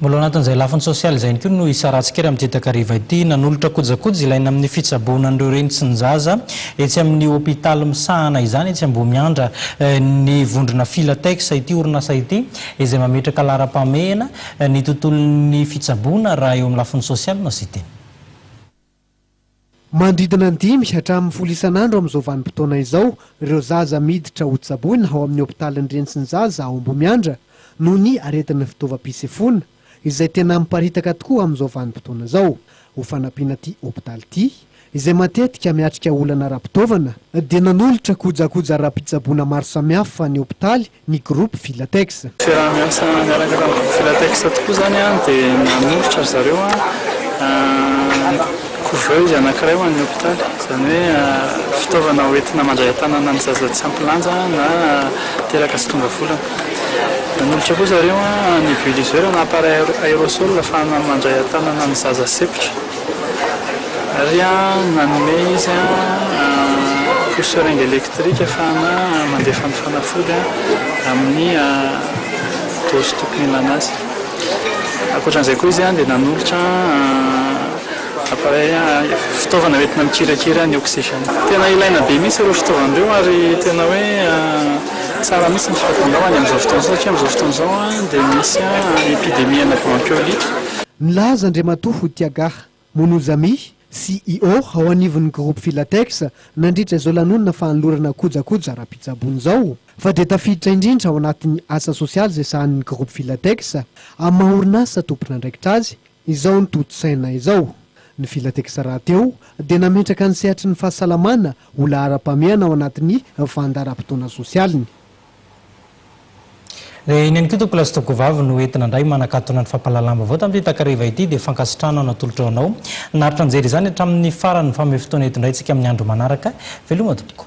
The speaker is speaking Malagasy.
Mbola ao anatin'izay lafiny sosialy izay ihany koa no isarahantsika ery amin'ity takariva ity. Nanolotra kojakoja ilaina amin'ny fitsaboana an'ireo reny sy ny zaza etsy amin'ny hopitaly misahana izany etsy Ambohimiandra ny vondrona Filatex ity orinasa ity izay mametraka laharam-pahamehana ny tontolon'ny fitsaboana raha eo amin'ny lafiny sosialy no asian-teny. Manodidina ny dimy hatramin'ny folo isan'andro amin'izao vanim-potoana izao ireo zaza miditra hotsaboina ao amin'ny hopitalin'ny reny sy ny zaza ao Ambohimiandra noho ny aretin'ny fitaovam-pisefoana izay tena miparitaka tokoa amin'izao vanim-potoana izao. Ho fanampiana ity hopitaly ity izay matetika miatrika olana ara-pitaovana dia nanolotra kojakoja ara-pitsaboana maro samihafa ny hopitaly ny groupe Filatex. Fiaraha-miasa niaraka tamin'ny groupe Filatex tokoa izany dia nanolotra ry zareo couveuse anankiray ho an'ny hopitaly, izany hoe fitaovana hoentina mandray an-tanana ny zaza tsy ampy lanja na teraka tsy tonga volana. Nanolotra koa zareo nébuliseur na appareil aérosol ahafahana mandray an-tanana ny zaza sempotra. Ary nanome izy pousse seringue électrique ahafahana mandefa ny fanafody amin'ny dose tokony ilana azy. Ankoatran'izay koa izy dia nanolotra appareil, fitaovana hoentina mikirakira ny oxygène. Tena ilaina be mihitsy ireo fitaovana ireo ary tena hoe tsara mihitsy ny fahatongavany amin'izao fotoana izao satria amin'izao fotoana izao dia misy épidémie ana bronchiolite. Nilaza Andriamatoa Tiagah Monozami, CEO ao anivon'ny Groupe Filatex, nandritra izao lanonana fanolorana kojakoja ara-pitsaboana izao, fa dia tafiditra indrindra ao anatin'ny asa sosialy izay sahanin'ny Groupe Filatex amin'ny maha orinasa tompon'andraikitra azy izao ny tontosaina izao. Ny Filatex rahateo dia nametraka ny sehatry ny fahasalamana ho laharam-pahamehana ao anatin'ny fandaharam-potoana sosialiny. Dia iny ihany koa tompoko lahy sy tompoko vavy no entina indray manakatona ny fampahalalam-baovao tamin'ity takariva ity dia fankasitrahana no atolotra ho anao naharitra nijery izany hatramin'ny farany mifanome fotoana eto indray tsika amin'ny andro manaraka. Veloma tompoko.